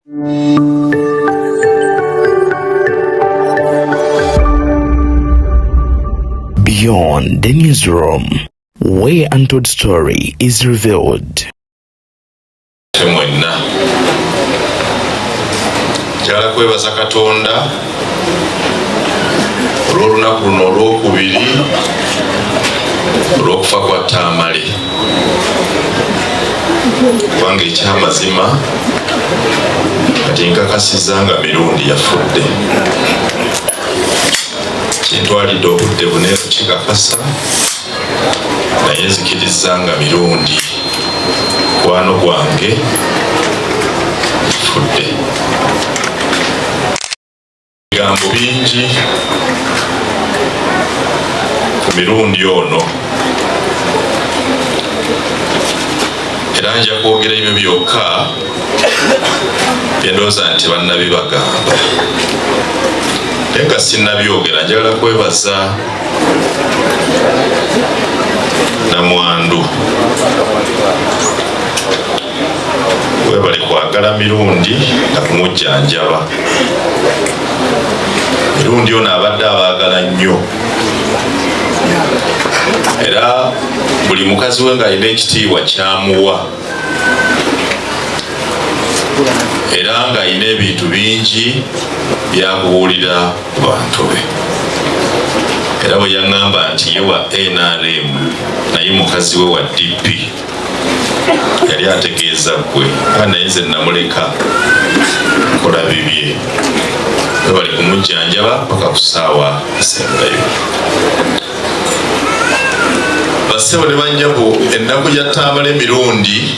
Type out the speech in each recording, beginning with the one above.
Beyond the newsroom, where untold story is revealed. Mwenna njagala kwebaza Katonda olw'olunaku luno olwokubiri olw'okufa kwa Tamale, kubanga ekyamazima kati nkakasiza nga Mirundi yafudde. Kintwalidde obudde bune kukikakasa, naye nzikiriza nga Mirundi mukwano gwange fudde. Ebigambo bingi ku Mirundi ono, era nja kwogera ebyo byokka byendowooza nti bannabibagamba, naye nga sinnabyogera njagala kwebaza namwandu. Webale kwagala Mirundi na kumujjanjaba. Mirundi ono abadde abaagala nnyo, era buli mukazi we ng'alina ekitiibwa kyamuwa, era ng'alina ebintu bingi byakubuulira ku bantu be. Era bwe yaŋŋamba nti ye wa NRM naye mukazi we wa DP, yali ategeeza ggwe, nga naye nze namuleka kola bibye. Bali kumujjanjaba paka ku ssaawa esembayo. Bassebo ne bannyabo, ennaku ya Tamale Emirundi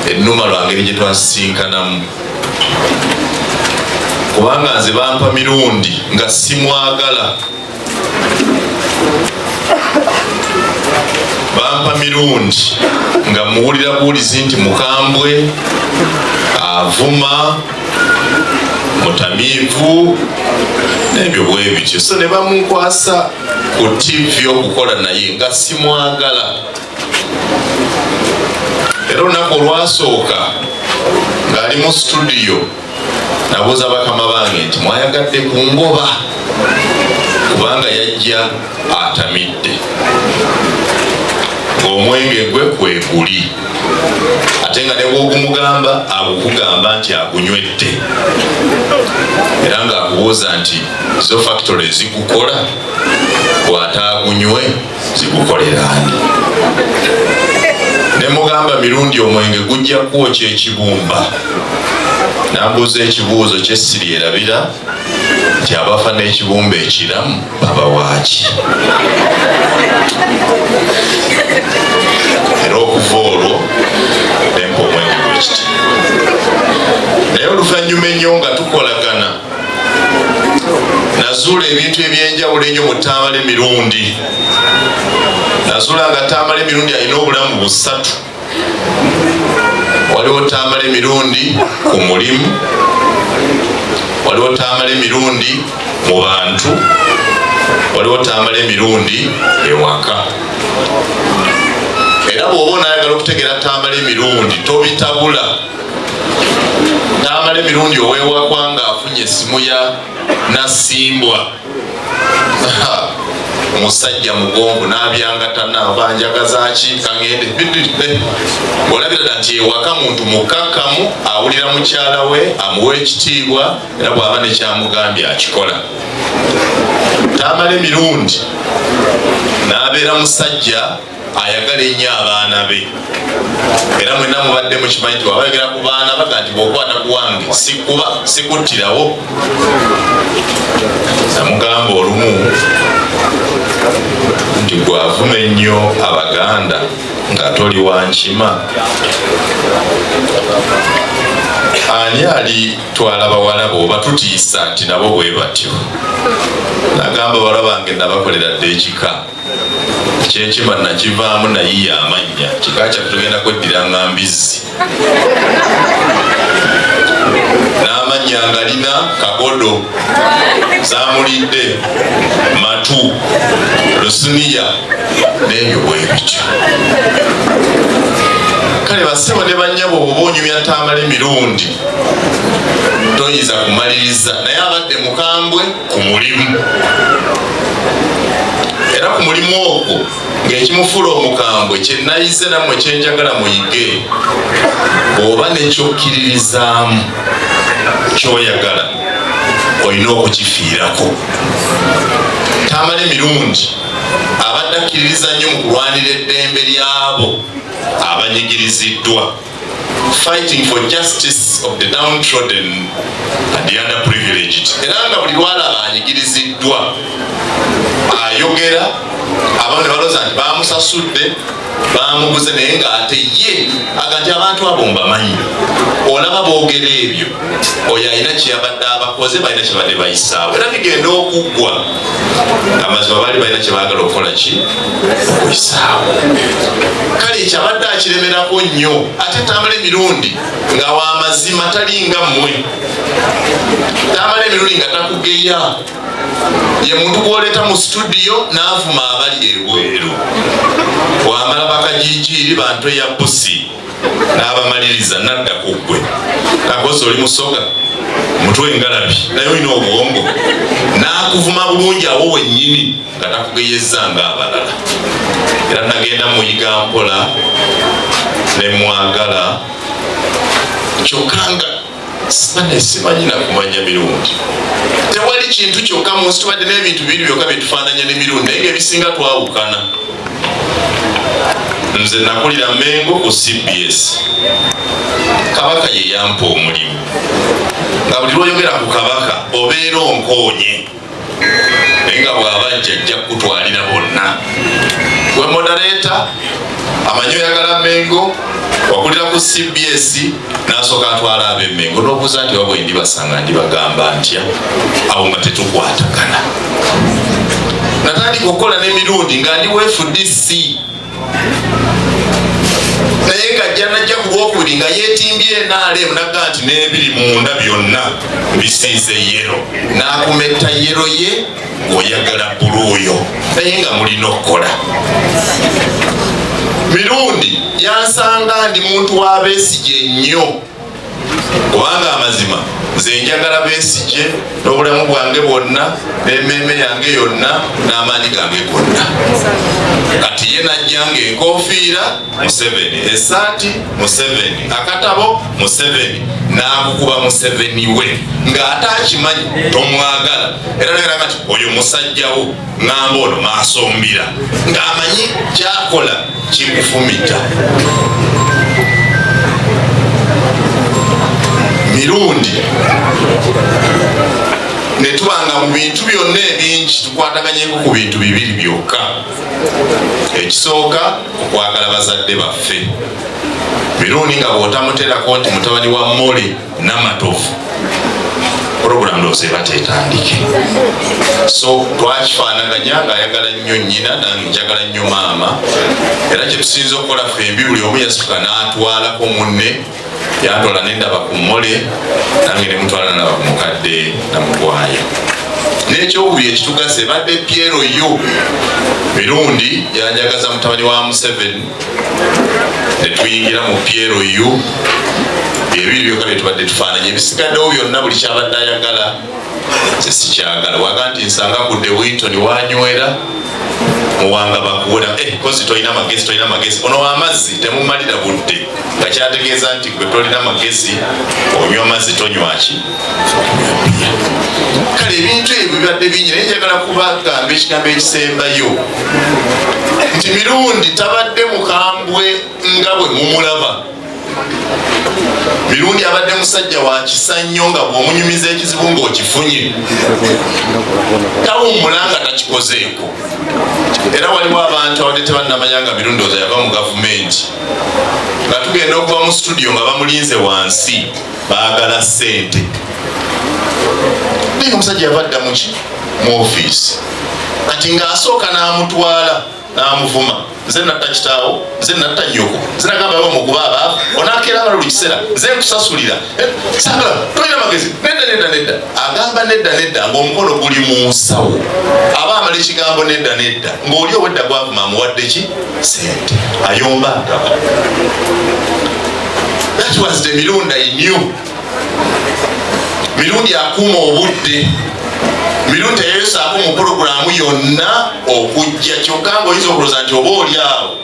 ennuma lwa ngeri gye twasisinkanamu, kubanga nze bampa Mirundi nga simwagala. Bampa Mirundi nga muwulira buwulizi nti mukambwe, avuma, mutamiivu n'ebyo bwe bityo. So ne bamunkwasa ku TV okukola naye nga simwagala. Era olunaku olwasooka ng'ali mu studio, nabuuza bakama bange nti mwayagadde ku ngoba, kubanga yajja atamidde ng'omwenge gwe kweguli, ate nga ne bw'ogumugamba agukugamba nti agunywedde, era ng'akubuuza nti zo factory zigukola, bw'ataagunywe zigukolera ani? Ne mugamba, Mirundi, omwenge gujja kwokya ekibumba. Nambuuza ekibuuzo kyessiryerabira nti abafa n'ekibumba ekiramu baba waaki? Era okuva olwo nempa omwenge gw'ekitiibwa. Naye oluvannyuma ennyo nga tukolagana, nazuula ebintu ebyenjawulo ennyo mu Tamale Mirundi. Nazuula nga Tamale Mirundi alina obulamu busatu. Waliwo Tamale Mirundi ku mulimu, waliwo Tamale Mirundi mu bantu, waliwo Tamale Mirundi ewaka. Era bw'oba onayagala okutegeera Tamale Mirundi, tobitabula. Tamale Mirundi owewakwa nga afunye essimu ya Nasimbwa, omusajja mugonvu n'abyangatana, banjagazaki, kangende. Olabira ddala nti ewaka muntu mukakkamu, awulira mukyala we, amuwa ekitiibwa, era bw'aba nekyamugambye akikola. Tamale Mirundi n'abeera musajja ayagala ennyo abaana be, era mwenna mubadde mukimanyi nti wabayogera ku baana baga nti bw'okwata ku wange sikuba sikuttirawo. Namugamba olumu nti gwavuma ennyo Abaganda nga toli wankima, ani ali twala bawala bo batutiisa nti nabo bwe batyo? Nagamba, bawala bange nabakolera dda ekika kyenkima, nakivaamu, nayiya amannya, kika kyaffe tugenda kweddira nga mbizzi, n'amannya ngalina: Kagodo, Zamulidde, Matu, Lusuniya n'ebyo bwe bityo. Kale bassebo ne bannyabo, bw'oba onyumya Tamale Mirundi toyinza kumaliriza, naye abadde mukambwe ku mulimu, era ku mulimu ogwo ng'ekimufuula omukambwe kyenayize nammwe kyenjagala muyige, bw'oba nekyokkiririzaamu kyoyagala olina okukifiirako. Tamale Mirundi abadde akkiririza nnyo mu kulwanira eddembe ly'abo abanyigiriziddwa, fighting for justice of the downtrodden and the underprivileged, era nga buli lwalaba anyigiriziddwa ayogera. Abamu ne balowooza nti bamusasudde, bamuguze, naye ng'ate ye aga nti abantu abo mbamanyi, olaba boogera ebyo, oyo alina kyeyabadde abakoze, balina kyebadde bayisaawo, era bigenda okuggwa amazima baali balina kyebaagala okukola ki okuyisaawo. Kale ekyo abadde akiremerako nnyo. Ate Tamale Mirundi nga wamazima, talinga mmwe. Tamale Emirundi nga takugeya, ye muntu gwoleeta mu studio n'avuma abali ebweru, wamala bakajijiiri bantu eya busi n'abamaliriza nadda ku ggwe akozi oli musoga mutwe engalabi naye olina obwongo, n'akuvuma bulungi awo wennyini nga takugeyezza ng'abalala. Era nagenda muyiga mpola nemwagala, kyokka nga bane simanyi nakumanya Mirundi. Tewali kintu kyokka mu nsi, tubadde n'ebintu bibiri byokka byetufaananya ne Mirundi, naye ngaebisinga twawukana. Nze nakulira Mengo ku CBS, Kabaka ye yampa omulimu, nga buli lwoyogera ku Kabaka obeera onkoonye, naye nga bw'abajja ajja kukutwalira bonna. We moderator amanyi oyagala Mengo, wakulira ku CBS, nasooka atwala ab'Emmengo n'obuuza nti oba bwe ndibasanga ndibagamba ntya? Awo nga tetukwatagana. Natandika okukola n'Emirundi nga ndi wa FDC, naye nga ajja najja ku lwokubiri nga yeetimbye NRM, naga nti n'ebiri munda byonna mbisiize yellow, n'akumetta yellow ye ng'oyagala blue yo, naye nga mulina okukola. Mirundi yansanga ndi muntu wa Besigye nnyo, kubanga amazima nze njagala Besigye n'obulamu bwange bwonna n'emmeeme yange yonna n'amaanyi gange gonna. Kati ye najjanga enkofiira Museveni, esaati Museveni, akatabo Museveni, n'akukuba Museveni we ng'ate akimanyi tomwagala, era nagamba nti oyo musajjawo, ŋŋamba ono maasombira, ng'amanyi kyakola kikufumita. Mirundi ne tubanga mu bintu byonna ebingi tukwataganyeko ku bintu bibiri byokka. Ekisooka, okwagala bazadde baffe. Mirundi nga bw'otamuterako nti mutabani wa Mole Namatovu, program ndowooza eba tetandike. So twakifaanaganya ng'ayagala nnyo nnyina, nange njagala nnyo maama, era kyetusinza okukola ffembi, buli omu yasituka n'atwalako munne. Yantwala nendaba ku Mole, nange nemutwala nalaba ku mukadde Namugwayo. N'ekyokubiri ekitugasa ebadde PLU. Mirundi yanjagaza mutabani wa Museveni netuyingira mu PLU. Byebiri byokka byetubadde tufaananye, ebisigaddewo byonna buli kyabadde ayagala kyesikyagala. Waga nti nsanga ku De Winton wanywera muwanga bakuwona, kozi tolina magezi, tolina magezi, ono wamazzi temumalira budde, nga kyategeeza nti gwe tolina magezi, onywa mazzi, tonywaki. Kale ebintu ebyo bibadde bingi, naye njagala kubagamba ekigambo ekisembayo nti Mirundi tabadde mukambwe nga bwe mumulaba. Mirundi abadde musajja wa kisa nnyo, nga bw'omunyumiza ekizibu ng'okifunye tawummula nga takikozeeko. Era waliwo abantu abadde tebannamanya nga Mirundi oza yava mu gavumenti, nga tugenda okuva mu studio nga bamulinze wansi baagala ssente, naye nga omusajja yava dda muki mu ofiisi. Kati ng'asooka n'amutwala. N'amuvuma, "Nze natta kitaawo? Nze natta nnyoko? Nze nagamba ba mukuba abaavu? Onaakeeranga buli kiseera, nze nkusasulira. Eh, sagala, tolina magezi. Nedda, nedda, nedda." Agamba nedda, nedda ng'omukono guli mu nsawo. Aba amala ekigambo nedda, nedda, ng'oli owedda gwavuma amuwadde ki? Sente. Ayomba, agaba. That was the Mirundi I knew. Mirundi akuuma obudde. Mirundi teyeyosaako mu pulogulaamu yonna okujja, kyokka ngaoyinza okulowooza nti oba oli awo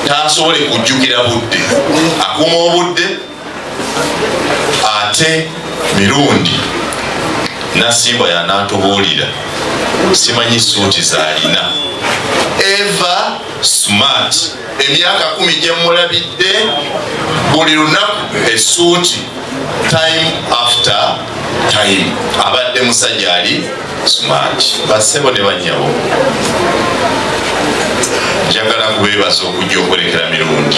tasobole kujjukira budde. Akuuma obudde. Ate Mirundi Nasimbwa yanaatubuulira, simanyi suuti zaalina, ever smart. Emyaka 10 gyemulabidde, buli lunaku esuuti, time after time. Abadde musajja ali smart. Basebo ne banyabo, njagala kubeebaza okujja okwerekera Mirundi.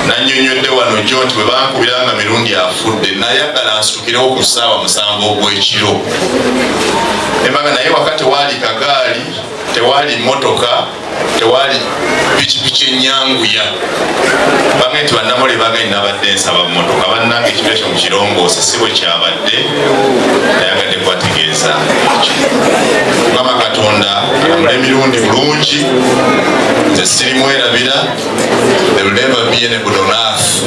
Nanyonyodde wano jo nti bwe bankubira nga Mirundi afudde, nayagala nsitukirewo ku ssaawa 7 ogw'ekiro embaga, naye waka tewaali kagaali, tewaali motoka, tewaali pikipiki enyanguya. Bange nti bannamole baganyi, nabadde nsaba mumotoka. Bannange, ekibira kyo mukirongoose, si bwe kyabadde. Nayagadde kubategeeza ekyo. Mukama Katonda alamula emirundi bulungi. Nze sirimwerabira. There will never be anybody on earth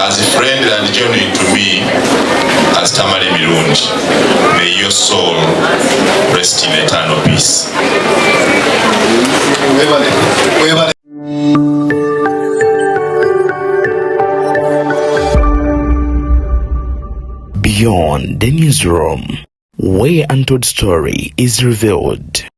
as friendly and genuine to me as Tamale Mirundi. May your soul rest in eternal peace. Webale, webale. Beyond the newsroom, where untold story is revealed.